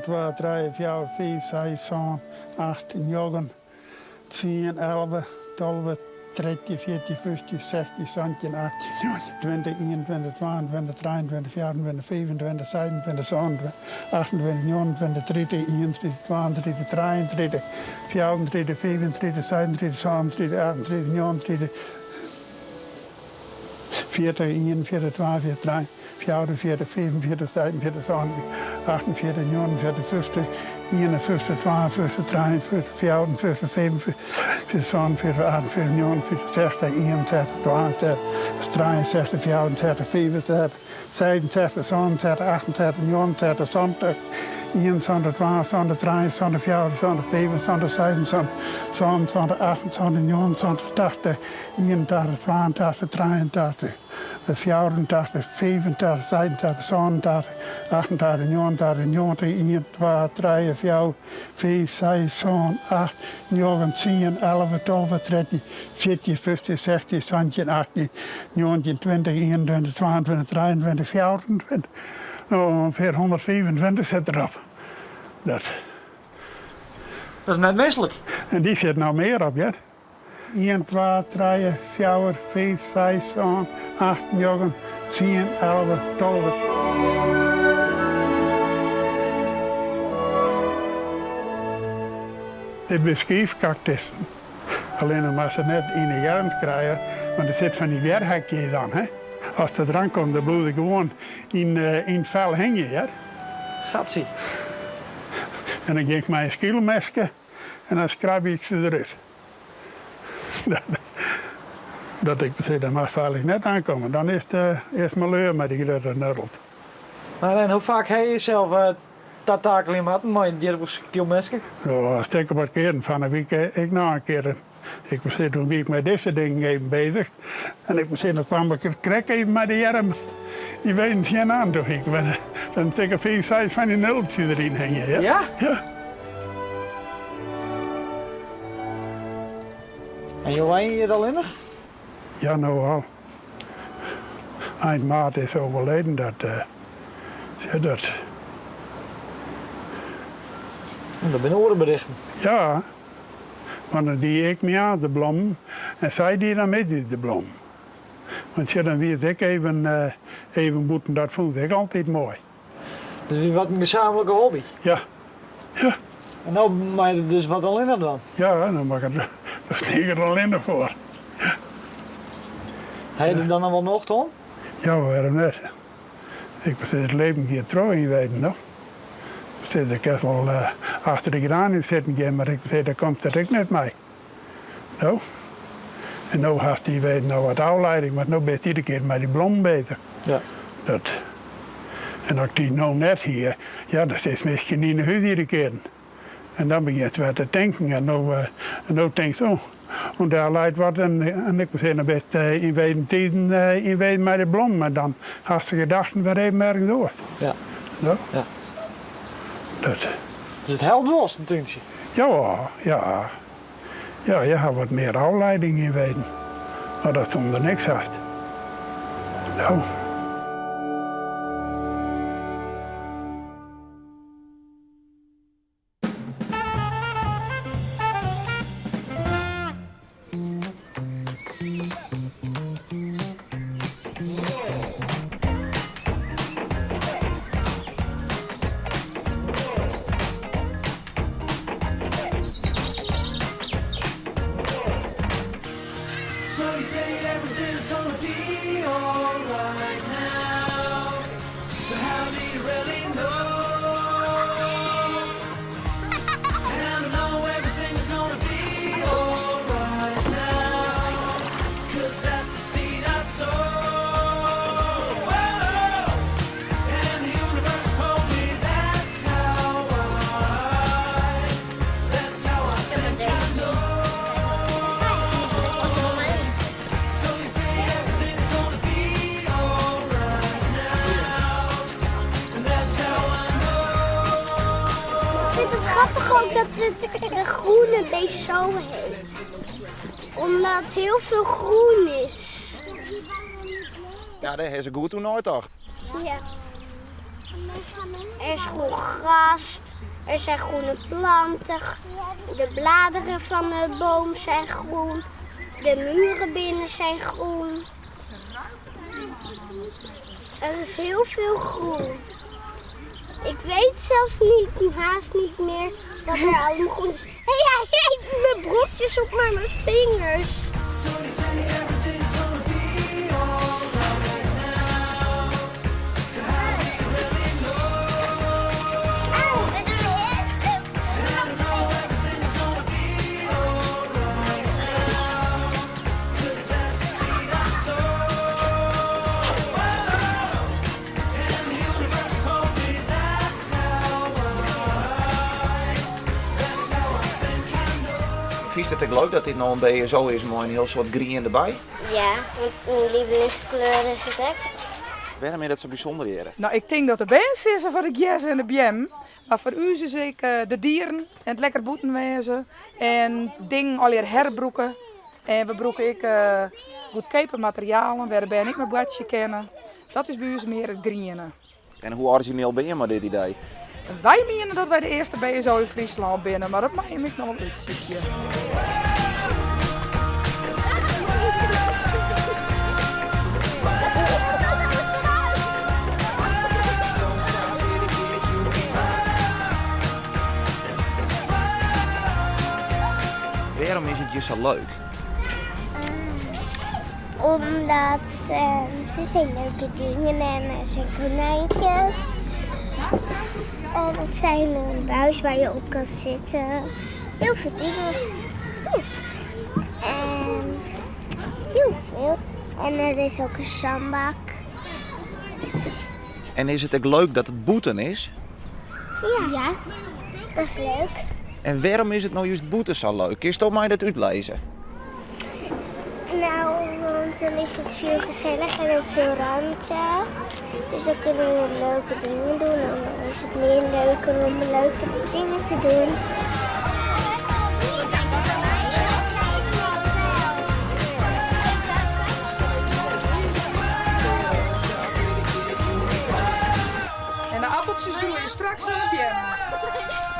2, 3, 4, 5, 6, 7, 8, 9, 10, 11, 12, 13, 14, 15, 16, 17, 18, 19, 20, 21, 22, 23, 24, 25, 26, 27, 28, 29, 30, 31, 32, 33, 34, 35, 36, 37, 38, 39, 40, 41, 42, 43, 44, 45, 46, 47, 48, 49, 50, 51, 52, 53, 54, 55, 46, 48, 49, 60, 61, 62, 63, 64, 65, 66, 67, 68, 69, 70, 71, 72, 73, 74, 75, 76, 77, 78, 79, 80, 81, 82, 83, 84, 85, 86, 87, 88, 89, 90, ien, twa, trije, fjouwer, fiif, seis, sân, acht, njoggen, tsien, 11, 12, 13, 14, 15, 16, 17, 18, 19, 20, 21, 22, 23, 24, no ûngefear 125 sit derop. Dat. Dat is net mislik. En dy sit noch mear op, hear. Ien, twa, trije, fjouwer, fiif, seis, sân, acht, njoggen, tsien, 11, 12. Dit binne skiifkaktussen. Allinne moatst se net yn 'e earms krije, want der sit fan dy wjerhekjes dan. Hè? As se deran komme, dan bliuwe se gewoan yn it fel hingjen, hear. Gatsie. En dan gean ik mei in skylmeske en dan skrabje ik se derút. Dat ik besit, dat moat feilich net oankomme. Dan is it earst maleur mei dy grutte nuddelt. Mar en hoe faak ha je sels ta takelje moatten mei in djirppelskylmeske? No, in stik of wat kearen. Fan 'e wike ek noch in kear. Ik besit, toen wie ik mei dizze dingen even bezich. En ik besit, dan kwam ik krekt even mei de earm yn weden tsjinoan. Toen hie ik in stik of fiif, seis fan dy nultsjes deryn hingjen. Ja? Ja. En jo wenje hjir allinnich? Ja, no al. Ein maart is se overleden, dat, uh, dat. Dat binne oare berichten. Ja, want dan die ik moarns de blommen en sy die dan middeis de blommen. Want sjoch, dan wie it ek even, uh, even bûten, dat fûn ik altyd moai. Dus wie wat in gesaamlike hobby? Ja. Ja. En no mei it dus wat allinnich dwaan? Ja, dan moat ik it, dan stean ik der allinnich foar. Ha je der dan noch wol nocht oan? Ja, wêrom net? Ik besit it leven giet troch yn weden, no. Ik besit, ik kin wol achter de geranium sitten gean, mar ik besit, dêr komt it ek net mei. No. En no hast dy weden noch wat ôflieding, want no bist iedere kear mei dy blommen beuzich. Ja. Dat, en as ik dy no net hie, ja, dan sitst miskien yn 'e hûs iedere kear. En dan begjinst wer te tinken en no, en no tinkst, oh, want dêr leit wat en, en ik besit, dan bist yn weden tiden yn weden mei de blommen en dan hast de gedachten wer even ergens oars. Ja. No. Ja. Dat. Dus it helpt wol, sa'n túntsje? Ja, ja. Ja, je ha wat mear ôflieding yn weden. Mar dat sûnder niks hast. No. Ik vind het grappig ook dat het de groene beest zo heet. Omdat heel veel groen is. Ja, dêr ha se goed oer neitocht. Ja. Er is groen gras, er zijn groene planten, de bladeren van de boom zijn groen, de muren binnen zijn groen. Er is heel veel groen. Ik weet zelfs niet, haast niet meer wat er allemaal groen is. Hé, hij eet mijn brokjes op maar mijn vingers. Fynst it ek leuk dat dit no in BSO is mei in hiel soad grien derby? Ja, want myn lievelingskleur is it ek. Wêrom is dat sa bysûnder hjir? No, ik tink dat de bern sizze foar de gjers en de beammen. Mar foar ús is ek de dieren en it lekker bûten wêze en dingen allegear herbrûke. En we brûke ek goedkeape materialen wêr de bern ek mei boartsje kinne. Dat is by ús mear it griene. En hoe orizjineel binne je mei dit idee? Wy miene dat wy de earste BSO yn Fryslân binne, mar dat mei jim ek noch wol útsykje. Wêrom is it hjir sa leuk? Omdat er zijn leuke dingen en er zijn konijntjes. En het zijn een buis waar je op kan zitten. Heel veel dingen. En heel veel. En er is ook een zandbak. En is it ek leuk dat it bûten is? Ja. Ja, dat is leuk. En wêrom is it no just bûten sa leuk? Kinsto my dat útlizze? Nou, want dan is het veel gezelliger en veel ruimte. Dus dan kunnen we leuke dingen doen. En dan is het meer leuker om leuke dingen te doen. En de appeltsjes groeie straks oan de beammen.